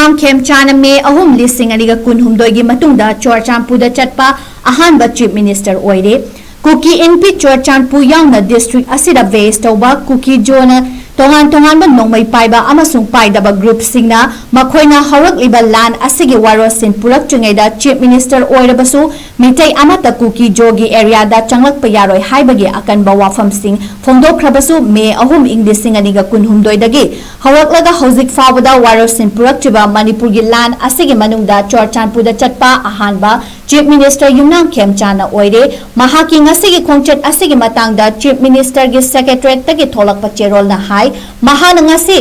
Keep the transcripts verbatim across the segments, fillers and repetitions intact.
ꯌꯨꯝꯅꯥꯝ ꯈꯦꯝꯆꯥꯟꯅ ꯃꯦ ꯑꯍꯨꯝ, ꯂꯤꯁꯤꯡ ꯑꯅꯤꯒ ꯀꯨꯟꯍꯨꯝꯗꯣꯏꯒꯤ ꯃꯇꯨꯡꯗ ꯆꯨꯔꯆꯥꯟꯄꯨꯔꯗ ꯆꯠꯄ ꯑꯍꯥꯟꯕ Chief Minister ꯑꯣꯏꯔꯦ꯫ ꯀꯨꯀꯤ ꯏꯟꯄꯤ ꯆꯨꯔꯆꯥꯟꯄꯨꯔ ꯌꯥꯎꯅ district ꯑꯁꯤꯗ base ꯇꯧꯕ ꯀꯨꯀꯤ ꯖꯣꯅ ꯇꯣꯉꯥꯟ ꯇꯣꯉꯥꯟꯕ ꯅꯣꯡꯃꯩ ꯄꯥꯏꯕ ꯑꯃꯁꯨꯡ ꯄꯥꯏꯗꯕ groupꯁꯤꯡꯅ ꯃꯈꯣꯏꯅ ꯍꯧꯔꯛꯂꯤꯕ ꯂꯥꯟ ꯑꯁꯤꯒꯤ ꯋꯥꯔꯣꯜꯁꯤꯟ ꯄꯨꯔꯛꯇ꯭ꯔꯤꯉꯩꯗ Chief Minister ꯑꯣꯏꯔꯕꯁꯨ ꯃꯤꯇꯩ ꯑꯃꯠꯇ ꯀꯨꯀꯤ ꯖꯣꯒꯤ areaꯗ ꯆꯪꯂꯛꯄ ꯌꯥꯔꯣꯏ ꯍꯥꯏꯕꯒꯤ ꯑꯀꯟꯕ ꯋꯥꯐꯝꯁꯤꯡ ꯐꯣꯡꯗꯣꯛꯈ꯭ꯔꯕꯁꯨ, ꯃꯦ ꯑꯍꯨꯝ, ꯏꯪ ꯂꯤꯁꯤꯡ ꯑꯅꯤꯒ ꯀꯨꯟꯍꯨꯝꯗꯣꯏꯗꯒꯤ ꯍꯧꯔꯛꯂꯒ ꯍꯧꯖꯤꯛ ꯐꯥꯎꯕꯗ ꯋꯥꯔꯣꯜꯁꯤꯟ ꯄꯨꯔꯛꯇ꯭ꯔꯤꯕ ꯃꯅꯤꯄꯨꯔꯒꯤ ꯂꯥꯟ ꯑꯁꯤꯒꯤ ꯃꯅꯨꯡꯗ ꯆꯨꯔꯆꯥꯟꯄꯨꯔꯗ ꯆꯠꯄ ꯑꯍꯥꯟꯕ Chief Minister ꯌꯨꯝꯅꯥꯝ ꯈꯦꯝꯆꯥꯟꯅ ꯑꯣꯏꯔꯦ꯫ ꯃꯍꯥꯛꯀꯤ ꯉꯁꯤꯒꯤ ꯈꯣꯡꯆꯠ ꯑꯁꯤꯒꯤ ꯃꯇꯥꯡꯗ Chief Ministerꯒꯤ Secretariatꯇꯒꯤ ꯊꯣꯛꯂꯛꯄ ꯆꯦꯔꯣꯜꯅ ꯍꯥꯏ, ꯃꯍꯥꯛꯅ ꯉꯁꯤ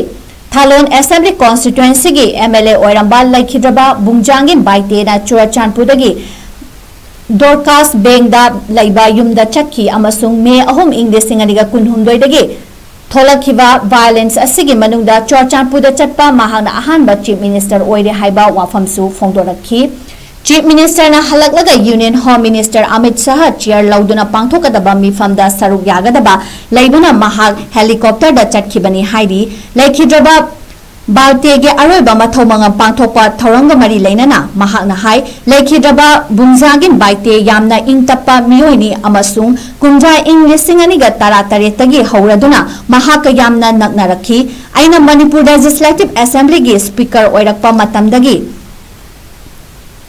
ꯊꯥꯂꯣꯟ Assembly Constituencyꯒꯤ MLA ꯑꯣꯏꯔꯝꯕ ꯂꯩꯈꯤꯗ꯭ꯔꯕ ꯕꯨꯡꯖꯥꯡꯒꯤꯟ ꯕꯥꯏꯇꯦꯅ ꯆꯨꯔꯆꯥꯟꯄꯨꯔꯗꯒꯤ ꯗꯣꯔꯀꯥꯁ ꯕꯦꯡꯗ ꯂꯩꯕ ꯌꯨꯝꯗ ꯆꯠꯈꯤ ꯑꯃꯁꯨꯡ ꯃꯦ ꯑꯍꯨꯝ, ꯏꯪ ꯂꯤꯁꯤꯡ ꯑꯅꯤꯒ ꯀꯨꯟꯍꯨꯝꯗꯣꯏꯗꯒꯤ ꯊꯣꯛꯂꯛꯈꯤꯕ violence ꯑꯁꯤꯒꯤ ꯃꯅꯨꯡꯗ ꯆꯨꯔꯆꯥꯟꯄꯨꯔꯗ ꯆꯠꯄ ꯃꯍꯥꯛꯅ ꯑꯍꯥꯟꯕ Chief Minister ꯑꯣꯏꯔꯦ ꯍꯥꯏꯕ ꯋꯥꯐꯝꯁꯨ ꯐꯣꯡꯗꯣꯔꯛꯈꯤ꯫ Chief Ministerꯅ ꯍꯜꯂꯛꯂꯒ Union Home Minister Amit Shah chair ꯂꯧꯗꯨꯅ ꯄꯥꯡꯊꯣꯛꯀꯗꯕ ꯃꯤꯐꯝꯗ ꯁꯔꯨꯛ ꯌꯥꯒꯗꯕ ꯂꯩꯕꯅ ꯃꯍꯥꯛ helicopterꯗ ꯆꯠꯈꯤꯕꯅꯤ ꯍꯥꯏꯔꯤ꯫ ꯂꯩꯈꯤꯗ꯭ꯔꯕ ꯕꯥꯜꯇꯦꯒꯤ ꯑꯔꯣꯏꯕ ꯃꯊꯧ ꯃꯉꯝ ꯄꯥꯡꯊꯣꯛꯄ ꯊꯧꯔꯝꯒ ꯃꯔꯤ ꯂꯩꯅꯅ ꯃꯍꯥꯛꯅ ꯍꯥꯏ, ꯂꯩꯈꯤꯗ꯭ꯔꯕ ꯕꯨꯡꯖꯥꯒꯤꯟ ꯕꯥꯏꯇꯦ ꯌꯥꯝꯅ ꯏꯪ ꯇꯞꯄ ꯃꯤꯑꯣꯏꯅꯤ ꯑꯃꯁꯨꯡ ꯀꯨꯝꯖꯥ ꯏꯪ ꯂꯤꯁꯤꯡ ꯑꯅꯤꯒ ꯇꯔꯥꯇꯔꯦꯠꯇꯒꯤ ꯍꯧꯔꯗꯨꯅ ꯃꯍꯥꯛꯀ ꯌꯥꯝꯅ ꯅꯛꯅꯔꯛꯈꯤ꯫ ꯑꯩꯅ ꯃꯅꯤꯄꯨꯔ Legislative Assemblyꯒꯤ Speaker ꯑꯣꯏꯔꯛꯄ ꯃꯇꯝꯗꯒꯤ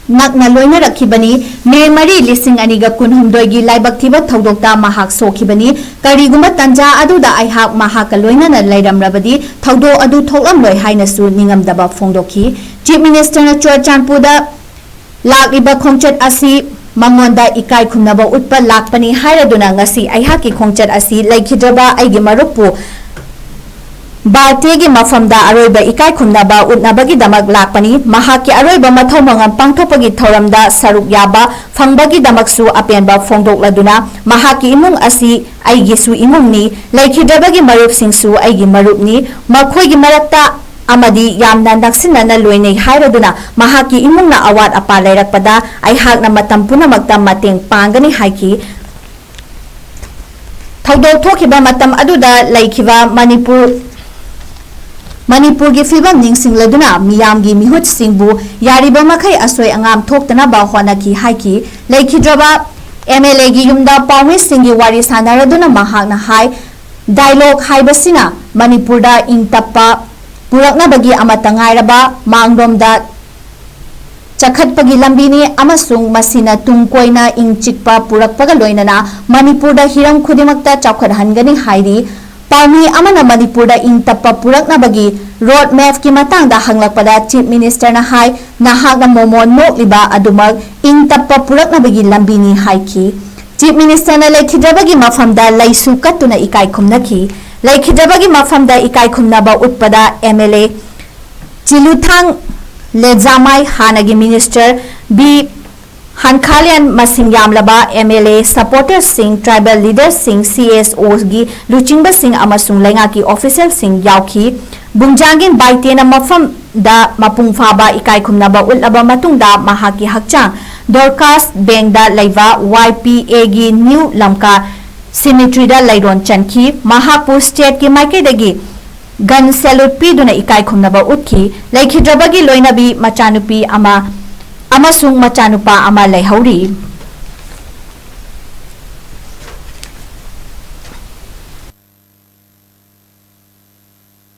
ꯅꯛꯅ ꯂꯣꯏꯅꯔꯛꯈꯤꯕꯅꯤ꯫ ꯃꯦ ꯃꯔꯤ, ꯂꯤꯁꯤꯡ ꯑꯅꯤꯒ ꯀꯨꯟꯍꯨꯝꯗꯣꯏꯒꯤ ꯂꯥꯏꯕꯛ ꯊꯤꯕ ꯊꯧꯗꯣꯛꯇ ꯃꯍꯥꯛ ꯁꯣꯛꯈꯤꯕꯅꯤ꯫ ꯀꯔꯤꯒꯨꯝꯕ ꯇꯥꯟꯖꯥ ꯑꯗꯨꯗ ꯑꯩꯍꯥꯛ ꯃꯍꯥꯛꯀ ꯂꯣꯏꯅꯅ ꯂꯩꯔꯝꯂꯕꯗꯤ ꯊꯧꯗꯣꯛ ꯑꯗꯨ ꯊꯣꯛꯂꯝꯂꯣꯏ ꯍꯥꯏꯅꯁꯨ ꯅꯤꯡꯉꯝꯗꯕ ꯐꯣꯡꯗꯣꯛꯈꯤ꯫ Chief Ministerꯅ ꯆꯨꯔꯆꯥꯟꯄꯨꯔꯗ ꯂꯥꯛꯂꯤꯕ ꯈꯣꯡꯆꯠ ꯑꯁꯤ ꯃꯉꯣꯟꯗ ꯏꯀꯥꯏ ꯈꯨꯝꯅꯕ ꯎꯠꯄ ꯂꯥꯛꯄꯅꯤ ꯍꯥꯏꯔꯗꯨꯅ ꯉꯁꯤ ꯑꯩꯍꯥꯛꯀꯤ ꯈꯣꯡꯆꯠ ꯑꯁꯤ ꯂꯩꯈꯤꯗ꯭ꯔꯕ ꯑꯩꯒꯤ ꯃꯔꯨꯞꯄꯨ ꯕꯥꯜꯇꯦꯒꯤ ꯃꯐꯝꯗ ꯑꯔꯣꯏꯕ ꯏꯀꯥꯏ ꯈꯨꯝꯅꯕ ꯎꯠꯅꯕꯒꯤꯗꯃꯛ ꯂꯥꯛꯄꯅꯤ꯫ ꯃꯍꯥꯛꯀꯤ ꯑꯔꯣꯏꯕ ꯃꯊꯧ ꯃꯉꯝ ꯄꯥꯡꯊꯣꯛꯄꯒꯤ ꯊꯧꯔꯝꯗ ꯁꯔꯨꯛ ꯌꯥꯕ ꯐꯪꯕꯒꯤꯗꯃꯛꯁꯨ ꯑꯄꯦꯟꯕ ꯐꯣꯡꯗꯣꯛꯂꯗꯨꯅ, ꯃꯍꯥꯛꯀꯤ ꯏꯃꯨꯡ ꯑꯁꯤ ꯑꯩꯒꯤꯁꯨ ꯏꯃꯨꯡꯅꯤ꯫ ꯂꯩꯈꯤꯗ꯭ꯔꯕꯒꯤ ꯃꯔꯨꯞꯁꯤꯡꯁꯨ ꯑꯩꯒꯤ ꯃꯔꯨꯞꯅꯤ꯫ ꯃꯈꯣꯏꯒꯤ ꯃꯔꯛꯇ ꯑꯃꯗꯤ ꯌꯥꯝꯅ ꯅꯛꯁꯤꯟꯅꯅ ꯂꯣꯏꯅꯩ ꯍꯥꯏꯔꯗꯨꯅ, ꯃꯍꯥꯛꯀꯤ ꯏꯃꯨꯡꯅ ꯑꯋꯥꯠ ꯑꯄꯥ ꯂꯩꯔꯛꯄꯗ ꯑꯩꯍꯥꯛꯅ ꯃꯇꯝ ꯄꯨꯝꯅꯃꯛꯇ ꯃꯇꯦꯡ ꯄꯥꯡꯒꯅꯤ ꯍꯥꯏꯈꯤ꯫ ꯊꯧꯗꯣꯛ ꯊꯣꯛꯈꯤꯕ ꯃꯇꯝ ꯑꯗꯨꯗ ꯂꯩꯈꯤꯕ ꯃꯅꯤꯄꯨꯔ ꯃꯅꯤꯄꯨꯔꯒꯤ ꯐꯤꯕꯝ ꯅꯤꯡꯁꯤꯡꯂꯗꯨꯅ ꯃꯤꯌꯥꯝꯒꯤ ꯃꯤꯍꯨꯠꯁꯤꯡꯕꯨ ꯌꯥꯔꯤꯕ ꯃꯈꯩ ꯑꯁꯣꯏ ꯑꯉꯥꯝ ꯊꯣꯛꯇꯅꯕ ꯍꯣꯠꯅꯈꯤ ꯍꯥꯏꯈꯤ꯫ ꯂꯩꯈꯤꯗ꯭ꯔꯕ MLAꯒꯤ ꯌꯨꯝꯗ ꯄꯥꯎꯃꯤꯁꯤꯡꯒꯤ ꯋꯥꯔꯤ ꯁꯥꯟꯅꯔꯗꯨꯅ ꯃꯍꯥꯛꯅ ꯍꯥꯏ, dialogue ꯍꯥꯏꯕꯁꯤꯅ ꯃꯅꯤꯄꯨꯔꯗ ꯏꯪ ꯇꯞꯄ ꯄꯨꯔꯛꯅꯕꯒꯤ ꯑꯃꯠꯇ ꯉꯥꯏꯔꯕ ꯃꯥꯡꯂꯣꯝꯗ ꯆꯈꯠꯄꯒꯤ ꯂꯝꯕꯤꯅꯤ ꯑꯃꯁꯨꯡ ꯃꯁꯤꯅ ꯇꯨꯡ ꯀꯣꯏꯅ ꯏꯪ ꯆꯤꯛꯄ ꯄꯨꯔꯛꯄꯒ ꯂꯣꯏꯅꯅ ꯃꯅꯤꯄꯨꯔꯗ ꯍꯤꯔꯝ ꯈꯨꯗꯤꯡꯃꯛꯇ ꯆꯥꯎꯈꯠꯍꯟꯒꯅꯤ ꯍꯥꯏꯔꯤ꯫ ꯄꯥꯎꯃꯤ ꯑꯃꯅ ꯃꯅꯤꯄꯨꯔꯗ ꯏꯪ ꯇꯞꯄ ꯄꯨꯔꯛꯅꯕꯒꯤ road mapꯀꯤ ꯃꯇꯥꯡꯗ ꯍꯪꯂꯛꯄꯗ Chief Ministerꯅ ꯍꯥꯏ, ꯅꯍꯥꯛꯅ ꯃꯣꯃꯣꯟ ꯅꯣꯛꯂꯤꯕ ꯑꯗꯨꯃꯛ ꯏꯪ ꯇꯞꯄ ꯄꯨꯔꯛꯅꯕꯒꯤ ꯂꯝꯕꯤꯅꯤ ꯍꯥꯏꯈꯤ꯫ Chief Ministerꯅ ꯂꯩꯈꯤꯗ꯭ꯔꯕꯒꯤ ꯃꯐꯝꯗ ꯂꯩꯁꯨ ꯀꯠꯇꯨꯅ ꯏꯀꯥꯏ ꯈꯨꯝꯅꯈꯤ꯫ ꯂꯩꯈꯤꯗ꯭ꯔꯕꯒꯤ ꯃꯐꯝꯗ ꯏꯀꯥꯏ ꯈꯨꯝꯅꯕ ꯎꯠꯄꯗ MLA ꯆꯤꯂꯨꯊꯥꯡ ꯂꯦꯖꯥꯃꯥꯏ, ꯍꯥꯟꯅꯒꯤ Minister ꯕꯤ ꯍꯟꯈꯥꯂꯤꯌꯥꯟ, ꯃꯁꯤꯡ ꯌꯥꯝꯂꯕ MLA supporterꯁꯤꯡ, tribal leaderꯁꯤꯡ, CSOꯒꯤ ꯂꯨꯆꯤꯡꯕꯁꯤꯡ ꯑꯃꯁꯨꯡ ꯂꯩꯉꯥꯛꯀꯤ officialꯁꯤꯡ ꯌꯥꯎꯈꯤ꯫ ꯕꯨꯡꯖꯥꯡꯒꯤꯟ ꯕꯥꯏꯇꯦꯅ ꯃꯐꯝꯗ ꯃꯄꯨꯡ ꯐꯥꯕ ꯏꯀꯥꯏ ꯈꯨꯝꯅꯕ ꯎꯠꯂꯕ ꯃꯇꯨꯡꯗ ꯃꯍꯥꯛꯀꯤ ꯍꯛꯆꯥꯡ ꯗꯣꯔꯀꯥꯁ ꯕꯦꯡꯗ ꯂꯩꯕ YPAꯒꯤ ꯅ꯭ꯌꯨ ꯂꯝꯀꯥ cemeteryꯗ ꯂꯩꯔꯣꯟ ꯆꯟꯈꯤ꯫ ꯃꯍꯥꯛꯄꯨ stateꯀꯤ ꯃꯥꯏꯀꯩꯗꯒꯤ gun salute ꯄꯤꯗꯨꯅ ꯏꯀꯥꯏ ꯈꯨꯝꯅꯕ ꯎꯠꯈꯤ꯫ ꯂꯩꯈꯤꯗ꯭ꯔꯕꯒꯤ ꯂꯣꯏꯅꯕꯤ ꯃꯆꯥꯅꯨꯄꯤ ꯑꯃ ꯑꯃꯁꯨꯡ ꯃꯆꯥꯅꯨꯄꯥ ꯑꯃ ꯂꯩꯍꯧꯔꯤ꯫